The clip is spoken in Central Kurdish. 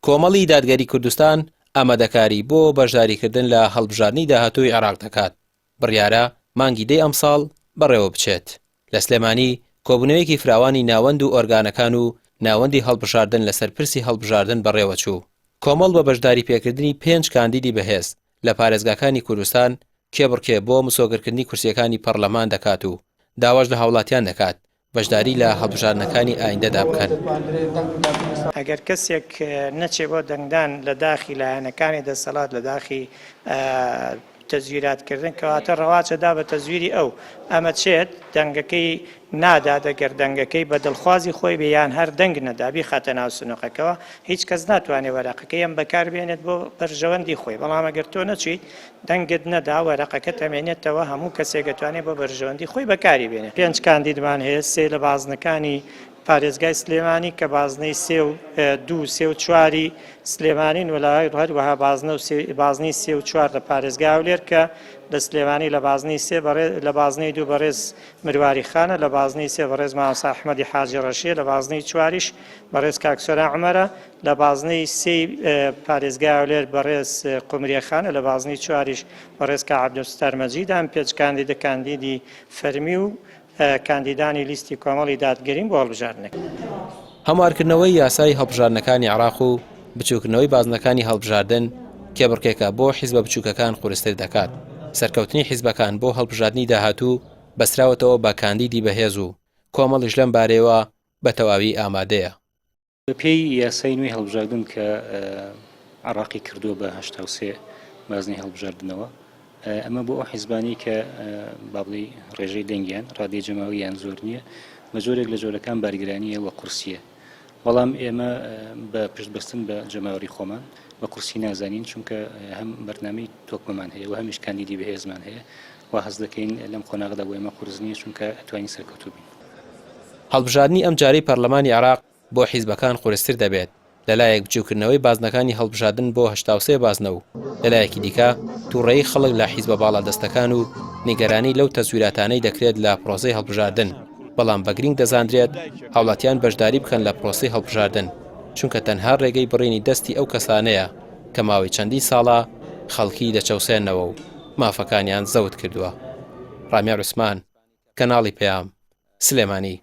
کۆمەڵی دادگەری کوردستان ئامادەکاری بۆ بەشداریکردن لە هەڵبژاردنی داهاتووی عێراق دەکات، بڕیارە مانگی دەی ئەمساڵ بەڕێوەبچێت. لە سلێمانی کۆبوونەوەیەکی فراوانی ناوەند و ئۆرگانەکان و ناوەندی هەڵبژاردن لەسەر پرسی هەڵبژاردن بەڕێوەچوو. کۆمەڵ بە بەشداریپێکردنی پێنج کاندیدی بەهێز لە پارێزگاکانی کوردستان کێبڕکێ بۆ مسۆگەرکردنی کورسییەکانی پەڕلەمان دەکات و داواش لە هاوڵاتیان دەکات بەشداری لە هەڵبژاردنەکانی ئایندەدا بکەن. ئەگەر کەسێک نەچێ بۆ دەنگدان لە داخی لایەنەکانی دەسەڵات لە داخی تەزویرات کردن کەواتە ڕەواج ئەدا بە تەزویری ئەو ئەمە چێت دەنگەکەی نادات ئەگەر دەنگەکەی بە دڵخوازی خۆی بێ یان هەر دەنگ نەدا بیخاتە ناو سنوقەکەوە هیچ کەس ناتوانێت وەرەقەکەی ئەم بەکار بێنێت بۆ بەرژەوەندی خۆی بەڵام ئەگەر تۆ نەچیت دەنگت نەدا وەرەقەکەت ئەمێنێتەوە هەموو کەسێک ئەتوانێت بۆ بەرژەوەندی خۆی بەکاری بێنێت. پێنج کاندیدمان هەیە سێ لە بازنەکانی پارێزگای سلێمانی کە بازنەی سێ و دوو سێ و چواری سلێمانین و لە هەروەها بازنە و بازنەی سێ و چوار لە پارێزگای هەولێر کە لە سلێمانی لە بازنەی سێ بەڕێ لە بازنەی دوو بەڕێز مرواری خانە لە بازنەی سێ بەڕێز مامۆستا ئەحمەدی حاجی ڕەشیە لە بازنەی چواریش بەڕێز کاک سۆران عومەرە لە بازنەی سێی پارێزگای هەولێر بەڕێز قومریە خانە لە بازنەی چواریش بەڕێز کاک عەبدولستار مەجیدە ئەم پێنج کاندیدە کاندیدی فەرمی و کاندیدانی لیستی کۆمەڵی دادگەرین بۆ هەڵبژاردنەکە. هەموارکردنەوەی یاسای هەڵبژاردنەکانی عێراق و بچووکردنەوەی بازنەکانی هەڵبژاردن کێبڕکێکە بۆ حیزبە بچووکەکان قورستر دەکات، سەرکەوتنی حیزبەکان بۆ هەڵبژاردنی داهاتوو بەستراوەتەوە بە کاندیدی بەهێز و کۆمەڵیش لەم بارەیەوە بە تەواوی ئامادەیە. بەپێی یاسای نوێی هەڵبژاردن کە عێراقی کردووە بە 83 بازنەی هەڵبژاردنەوە، ئەمە بۆ ئەو حیزبانەی کە با بڵێی ڕێژەی دەنگیان، ڕادەی جەماوەریان زۆر نییە، بە جۆرێک لە جۆرەکان بارگرانییە و قورسییە. بەڵام ئێمە بە پشتبەستن بە جەماوەری خۆمان بە قورسی نازانین، چونکە هەم بەرنامەی تۆکمەمان هەیە و هەمیش کاندیدی بەهێزمان هەیە، وا هەست دەکەین لەم قۆناغەدا بۆ ئێمە قورس نییە، چونکە ئەتوانین سەرکەوتوو بین. هەڵبژاردنی ئەمجارەی پەرلەمانی عێراق بۆ حیزبەکان قورستر دەبێت، لەلایەک بچووکردنەوەی بازنەکانی هەڵبژاردن بۆ 83 بازنە و لەلایەکی دیکە تووڕەیی خەڵک لە حیزبە باڵادەستەکان و نیگەرانی لەو تەزویراتانەی دەکرێت لە پرۆسەی هەڵبژاردن، بەڵام بە گرینگ دەزاندرێت هاوڵاتیان بەشداری بکەن لە پرۆسەی هەڵبژاردن، چونکە تەنها ڕێگەی بڕینی دەستی ئەو کەسانەیە کە ماوەی چەندین ساڵە خەڵکی دەچەوسێنەوە و مافەکانیان زەوت کردووە. ڕامیار عوسمان، کەناڵی پەیام، سلێمانی.